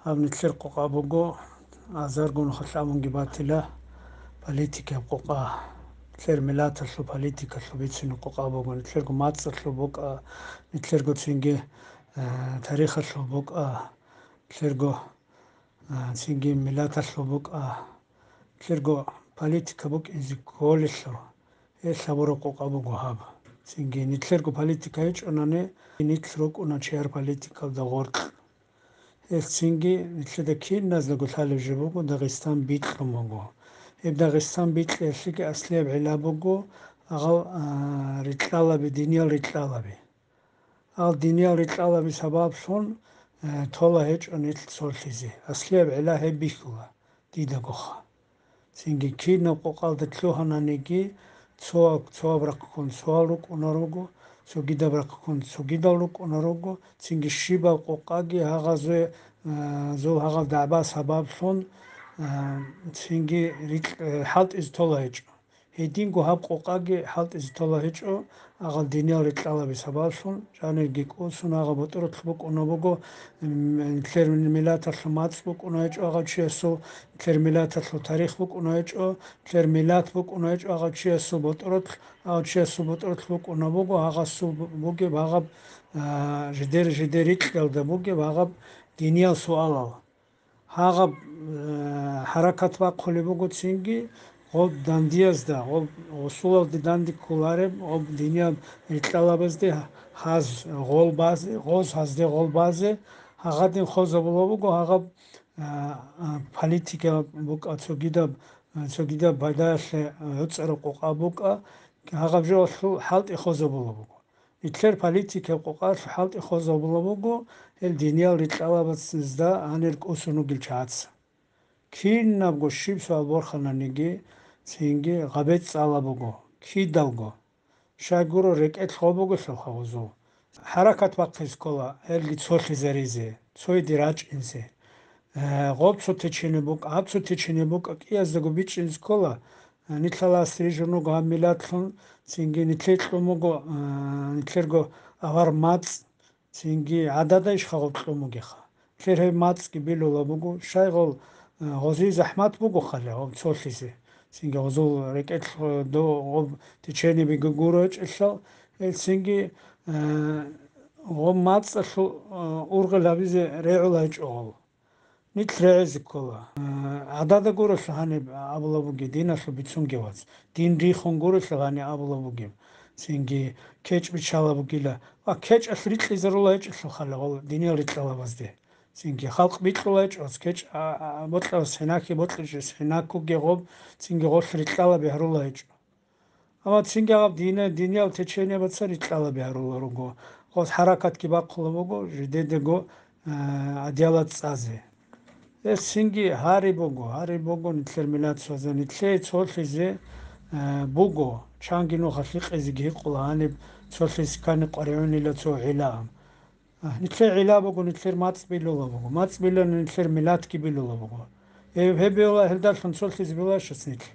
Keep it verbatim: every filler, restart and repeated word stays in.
Гьаб нилъер къокъа буго, азарго нухалъ абунги батила, политикаб къокъа. Нилъер миллаталъул политикалъул бицунеб къокъа буго, нилъерго мацӀалъул букӀа, нилъерго цинги, э, тарихалъул букӀа, нилъерго, э, цинги миллаталъул букӀа, нилъерго политика букӀине кколелъул. Гьелъ гьабураб къокъа буго гьаб. Цинги нилъерго политика гьечӀонани, нилъ рукӀуна чияр политикалда гъоркь. Гьелъ цинги нилъеда киназдаго лъалеб жо буго, Дагъистан бикьун буго. Гьеб Дагъистан бикьиялъеги аслияб гӀилла буго, агъал, а, рикьалаби, диниял рикьалаби. Гьал диниял рикьалаби сабаблъун, э, тола гьечӀо нилъ цолъизе. Аслияб гӀилла гьеб бихьула дидагоха. Цинги кинаб къокъалда лъугьананиги, цо-, цоаб рахъун цоал рукӀуна руго, цогидаб рахъун цогидал рукӀуна руго, цинги щибаб къокъаги гьагъазуе, а, зул гьагъаб дагӀба сабаблъун, а, цинги рикь-, э, хӀалтӀизе тола гьечӀо. Гьединго гьаб къокъаги хӀалтӀизе тола гьечӀо, агъал диниял рикьалаби сабаблъун, жанирги кӀусун, агъаб ботӀролъ букӀуна буго, м, нилъер миллаталъул мацӀ букӀуна гьечӀо агъав чиясул, нилъер миллаталъул тарих букӀуна гьечӀо, нилъер миллат букӀуна гьечӀо агъав чиясул ботӀролъ, агъав чиясул ботӀролъ букӀуна буго, агъасул бу-, бугеб агъаб, а, жидер-жидер рикьалда бугеб агъаб диниял суалал. Гьагъаб, э, хӀаракат бахъулеб буго цинги, гъоб дандиязда, гъоб гъусулалде данде кколареб, гъоб динияб рикьалабазде гьаз гъол базе, гъоз гьазде гъол базе, гьагъадин хозабула буго, гьагъаб, а, а, политика букӀа цогидаб, а, цогидаб пайдаялъе, а, гӀуцӀараб къокъа букӀа, гьагъаб жоялъул хӀалтӀи хозабула буго. Нилъер политикаб къокъалъ хӀалтӀи хозабула буго, гьел диниял рикьалабазда гьанир кӀусун ругел чагӀаца. Кинабго щиб суал борхананиги, цинги гъабец цӀала буго, кидалго. Щай гуро, рекӀелъ гъо бугелъулха гъозул. ХӀаракат бахъизе ккола гьелги цолъизаризе, цойде рачӀинзе. Э, гъоб цо течене букӀа, гьаб цо течене букӀа, кӀияздаго бичӀчӀизе ккола, Нилъалас рижун руго гьаб миллатлъун, цинги нилъее кьун буго, а, нилъерго авар мацӀ, цинги гӀадада иш хагъаб кьун бугеха. Нилъер гьеб мацӀги билула буго, щайгъул, а, гъозие захӀмат буго хъала гъоб цолъизе. Цинги гъозул рекӀелъ, а, до гъоб течениеби гу-, гуро гьечӀелъал, гьел цинги, а, гъоб мацӀалъул, а, ургъел гьабизе регӀула гьечӀо гъол. Нилъ регӀизе ккола. Э, гӀадада гурелъул гьаниб абула бугеб, диналъул бицунги вац. Дин рихун гурелъул гьаниб абула бугеб. Цинги кечӀ биччала бугила. Ва кечӀалъ рикьизарула гьечӀелъул хала гъол диниял рикьалабазде. Цинги халкъ бикьула гьечӀо, кечӀ, а, а, бокьарас хӀинахье, бокьичӀес хӀинакуге гъоб, цинги гъолъ рикьалаби гьарула гьечӀо. Амма цинги гьаб дина-, диниял течениябаца рикьалаби гьарула руго. Гъоз хӀаракатги бахъула буго, жидедаго, а, гӀадиялат цӀазе. Гьес цинги гьари буго, гьари буго нилъер миллат цозе, нилъее цолъизе, а, буго, чанги нуха лъикъизеги гьикъула гьаниб цолъизе ккани къваригӀунила цо гӀилаан. А, нилъер гӀилла буго, нилъер мацӀ билула буго. МацӀ билани нилъер миллатги билула буго. Гьеб, гьеб бегьула, гьелдалъун цолъизе бегьуларищ нилъ?